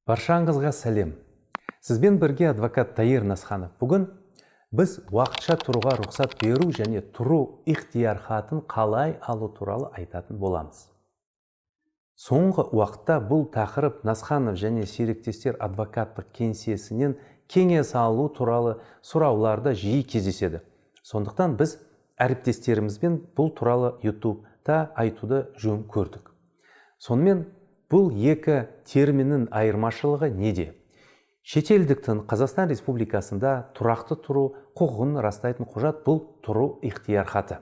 Баршаңызға сәлем! Сізбен бірге адвокат Таир Насханов. Бүгін біз уақытша тұруға рұқсат беру және тұру ықтияр хатын қалай алу туралы айтатын боламыз. Соңғы уақытта бұл тақырып Насханов және серіктестер адвокаттық кеңсесінен кеңес алу туралы сұрауларда жиі кездеседі. Сондықтан біз әріптестерімізбен бұл туралы YouTube-та айтуды жөн көрдік. Сонымен, бұл екі терминнің айырмашылығы неде? Шетелдіктің Қазақстан Республикасында тұрақты тұру құқығын растайтын құжат — бұл тұру ықтияр хаты.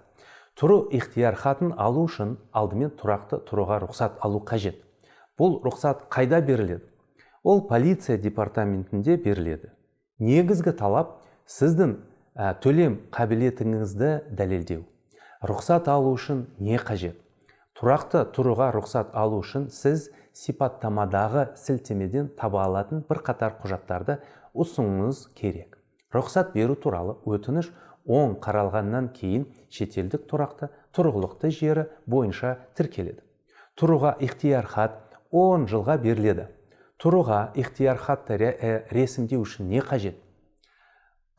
Тұру ықтияр хатын алу үшін алдымен тұрақты тұруға рұқсат алу қажет. Бұл рұқсат қайда беріледі? Ол полиция департаментінде беріледі. Негізгі талап — сіздің төлем қабілетіңізді дәлелдеу. Рұқсат алу үшін не қажет? Тұрақты тұруға рұқсат алу үшін сіз сипаттамадағы сілтемеден таба алатын бірқатар құжаттарды ұсынуыңыз керек. Рұқсат беру туралы өтініш оң қаралғаннан кейін шетелдік тұрақты тұрғылықты жері бойынша тіркеледі. Тұруға ықтияр хат 10 жылға беріледі. Тұруға ықтияр хатты ресімдеу үшін не қажет?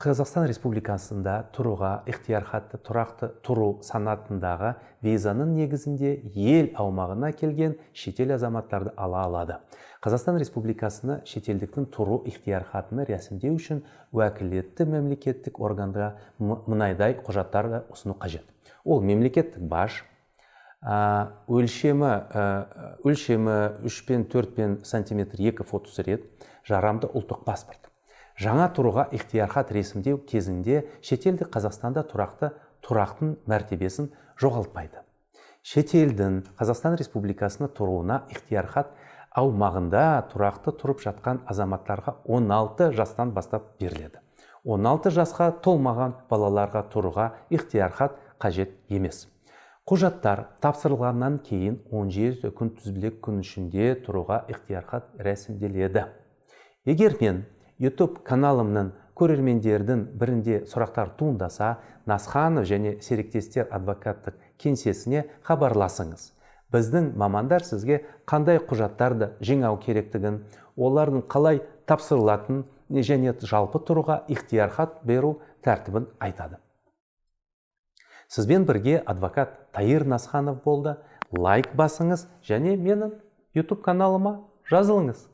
Қазақстан Республикасында тұруға ықтияр хатты тұрақты тұру санатындағы визаның негізінде ел аумағына келген шетел азаматтарды ала алады. Қазақстан Республикасына шетелдіктің тұру ықтияр хатын рәсімдеу үшін уәкілетті мемлекеттік органға мынайдай құжаттарды ұсыну қажет. Ол мемлекеттік баж, өлшемі 3 пен 4 пен сантиметр, екі фотосурет, жарамды ұлттық паспорт. Жаңа тұруға ықтияр хат ресімдеу кезінде шетелдік Қазақстанда тұрақты тұрақтың мәртебесін жоғалтпайды. Шетелдің Қазақстан Республикасына тұруына ықтияр хат аумағында тұрақты тұрып жатқан азаматтарға 16 жастан бастап беріледі. 16 жасқа толмаған балаларға тұруға ықтияр хат қажет емес. Құжаттар тапсырылғаннан кейін 17 күн күн ішінде тұруға ықтияр хат рәсімделеді. Егер мен YouTube каналымның көрермендердің бірінде сұрақтар туындаса, Насханов және серіктестер адвокаттық кеңсесіне хабарласыңыз. Біздің мамандар сізге қандай құжаттарды жинау керектігін, олардың қалай тапсырылатынын және жалпы тұруға ықтияр хат беру тәртібін айтады. Сізбен бірге адвокат Таир Насханов болды. Лайк басыңыз және менің YouTube каналыма жазылыңыз.